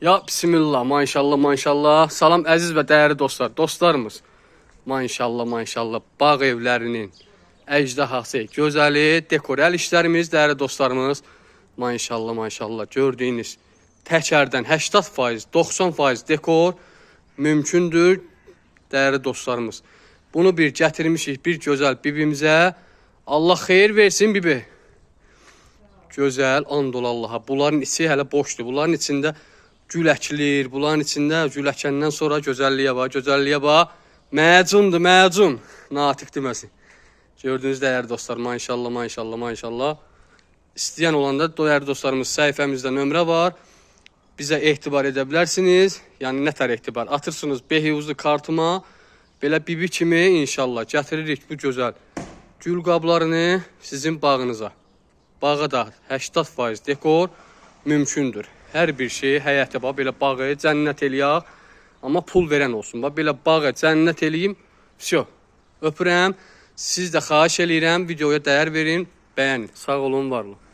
Ya bismillah, maşallah, maşallah. Salam əziz və dəyərli dostlar, dostlarımız. Maşallah, maşallah. Bağ evlərinin əjdahası, gözəli, dekor əl işlərimiz, dəyərli dostlarımız. Maşallah, maşallah. Gördüyünüz təkərdən 80%, 90% dekor mümkündür, dəyərli dostlarımız. Bunu bir gətirmişik bir gözəl bibimizə. Allah xeyir versin bibi. Gözəl, and ol Allaha. Bunların içi hələ boşdur. Bunların içində gül əkilir. Bunların içində gül əkəndən sonra gözəlliyə bax, gözəlliyə bax. Məcundur, məcun. Natiq deməsin. Gördüyünüz dəyərli dostlar, maşallah, maşallah, maşallah. İstəyən olanda dəyərli dostlarımız səhifəmizdə nömrə var. Bizə etibar edə bilərsiniz. Yəni nətər etibar? Atırsınız behuzlu kartıma. Belə bibi kimi inşallah gətiririk bu gözəl gül qablarını sizin bağınıza. Bağa da 80% dekor mümkündür. Hər bir şeyi həyətə bax belə bağı cənnət eləyək. Amma pul verən olsun. Bax belə bağı cənnət eləyim. Vəsyo. Öpürəm. Siz də xahiş eləyirəm videoya dəyər verin, bəyənin. Sağ olun, var olun.